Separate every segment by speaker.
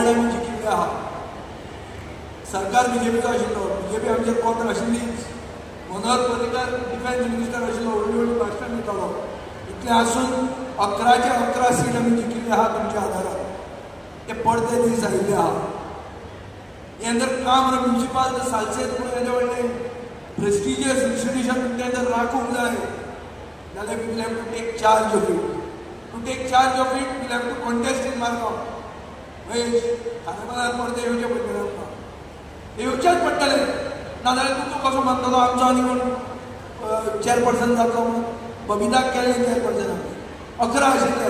Speaker 1: Ward आमी जिखिल्ले आहा. सरकार बीजेपीचो आशिल्लो, बीजेपी आमचेर कोंत्र आशिल्लीच. मनोहर पर्रीकर डिफेन्स मिनिस्टर आशिल्लो, व्हडली व्हडली भाशणां दितालो. इतलें आसून 11चे 11 सीट आमी जिखिल्ले आहा तुमच्या आदारान. ते पडते दीस आयिल्ले आहा. हें जर काम म्युनिसिपाल जर सालसेत म्हणून हेजें व्हडलें प्रेस्टिजियस इन्स्टिट्यूशन तें जर राखूंक जाय जाल्यार we will have to take charge of it. To take charge of it we'll have to contest in Margao. Mahesh खांडेपारार परते येवचें पडटलें आमकां, येवचेंच पडटलें. नाजाल्यार तूं कसो मानतलो आमचो आनी कोण चेअरपर्सन जातलो म्हणून? बबिताक केलें चेअरपर्सन आमी, 11 आशिल्ले,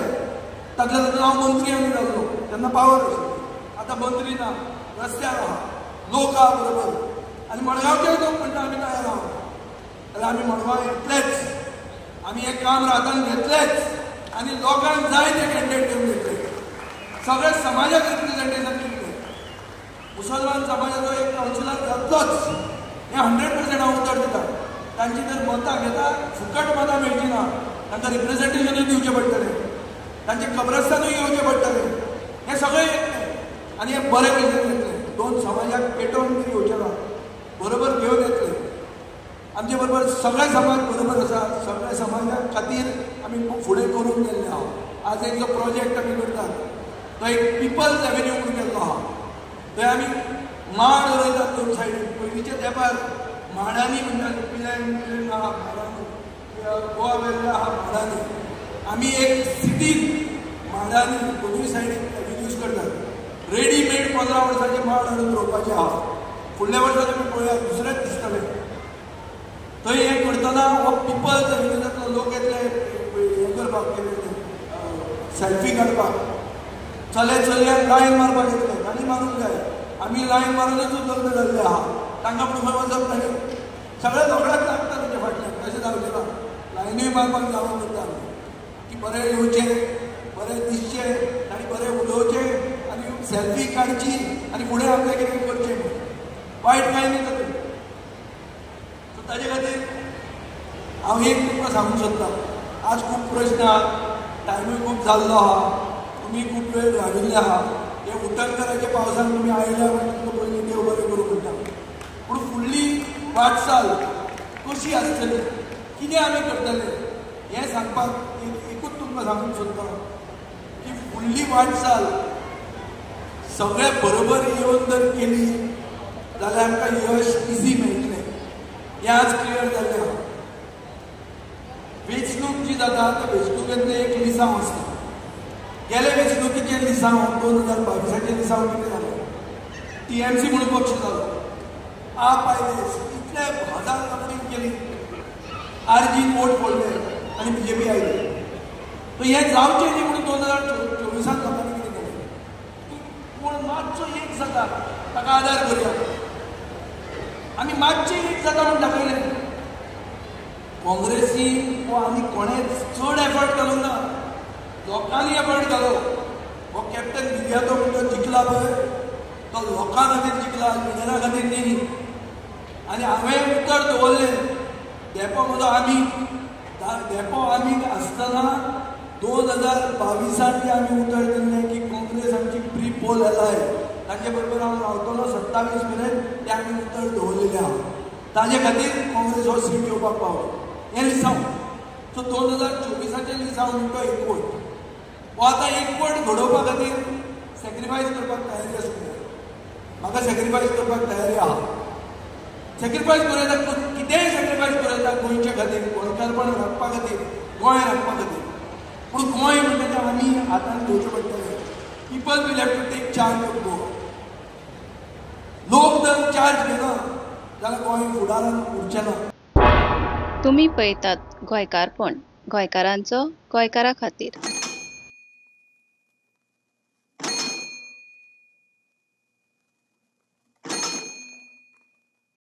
Speaker 1: तातूंतल्यान हांव मंत्री आमी जाल्लो तेन्ना पावर आशिल्ली. आतां मंत्री ना, रस्त्यार आहा, लोक आहा बरोबर. आनी मडगांवचे लोक म्हणटा आमी तयार आहा, जाल्यार आमी मडगांव येतलेच, आमी हें काम हातान घेतलेच आनी लोकांक जाय ते कॅन्डिडेट घेवन घेतले. सगळ्या समाजाक रिप्रेझेंटेशन दितले. मुसलमान समाजाचो एक कावन्सिलर जातलोच हें 100% हांव उतर दिता. तांची जर मतां घेता, फुकट मतां मेळची ना, तांकां रिप्रेझेंटेशनूय दिवचें पडटलें, तांचें कब्रस्तानूय येवचें पडटलें. हें सगळें येतलें आनी हें बरें भशेन येतलें. दोन समाजाक पेटोवन तरी येवचें ना, बरोबर घेवन येतलें. आमचे बरोबर सगळे समाज बरोबर आसा. सगळ्या समाजा खातीर आमी फुडें करूंक गेल्ले आहा. आज एक जो प्रोजेक्ट आमी करतात तो एक पिपल्स एव्हेन्यू म्हणून केल्लो आहा. थंय आमी माड रोयतात दोन सायडीन. पयलींच्या तेंपार माडांनी म्हणटाले, पिल्यान पिल्यान आहा माडांनी, गोवा वेल्ले आहा माडांनी. आमी एक सिटीन माडांनी दोनूय सायडीन एव्हेन्यूज करतात. रेडीमेड 15 वर्सांचे माड हाडून रोवपाचे आहा. फुडल्या वर्सा तुमी पळयात दुसरेंच दिसतलें. थंय हें करतना हो पिपल्स एव्हेन्यूजांतलो लोक येतले हें करपाक, सेल्फी काडपाक, चले चलयांक लायन मारपाक येतले. तांणी मारूंक जाय, आमी लायन मारूनच लग्न जाल्ले आहा. तांकां म्हणून खंय वचप न्ही, सगळें रोखडेंच लागता तेजे फाटल्यान. तशें जावचें ना, लायनूय मारपाक जावं करता आमी की बरें येवचें, बरें दिसचें आनी बरें उलोवचें आनी सेल्फी काडची आनी फुडें आपलें कितें करचें म्हणून. वायट कांय न्ही तातूंत. सो ताजे खातीर हांव एक तुमकां सांगूंक सोदतां. आज खूब प्रश्न आहा, टायमूय खूब जाल्लो आहा, तुमी खूब वेळ राविल्ले आहा. हे उटंगराच्या पावसान तुमी आयल्या म्हणून तुमकां पयलीं देव बरें करूं म्हणटा. पूण फुडली वाटचाल कशी आसतली, कितें आमी करतले हें सांगपाक एकूच तुमकां सांगूंक सोदता की फुडली वाटचाल सगळे बरोबर येवन जर केली जाल्यार आमकां यश इजी मेळटलें. हें आज क्लियर जाल्लें आहा. वेंचणूक जी जाता त्या वेंचणुकेंतलें एक लिसांव आसता. गेले वेंचणुकेचें लिसांव 2022 लिसांव कितें जालें, TMC म्हणून पक्ष जालो, आप आयले, इतले हजार लफडीं केली, आरजीन वोट फोडले आनी बीजेपी आयली. सो हें जावचें न्ही म्हणून 2024 लोकांनी कितें केलें की कोण मातसो एक जाता ताका आदार करुया. आमी मातशें एक जाता म्हूण दाखयलें. काँग्रेसी वो आनी कोणेंच चड एफर्ट घालूंक ना, लोकांनी एफर्ट घालो. हो कॅप्टन विद्यार्थो म्हणून तो जिखला पळय, तो लोकां खातीर जिखला, लिडरा खातीर न्ही. आनी हांवें उतर दवरलें, धेंपो म्हजो आमी, धेंपो आमी आसतना 2022 जे आमी उतर दिल्लें की काँग्रेस आमची प्री पोल एलाय, तांचे बरोबर हांव रावतलो 27 मेरेन, तें आमी उतर दवरलेलें आहा. ताजे खातीर काँग्रेस हो सीट येवपाक पावलो. हें लिसांव. सो 2024 लिसांव म्हणटा तो एकवट. हो आतां एकवट घडोवपा खातीर सॅक्रिफायस करपाक तयारी आसूंक जाय. म्हाका सॅक्रिफायस करपाक तयारी आहा. सॅक्रिफायस करूं येता, कितेंय सॅक्रिफायस करूं येता गोंयचे खातीर, गोंयकारपण राखपा खातीर, गोंय राखपा खातीर. पूण गोंय म्हणटा तें आमी हातान घेवचें पडटलें. People will have to take charge of Goa. लोक जर चार्ज घेना जाल्यार गोंय फुडारान उरचें ना.
Speaker 2: तुमी पळयतात गोंयकारपण, गोंयकारांचो गोंयकारा खातीर.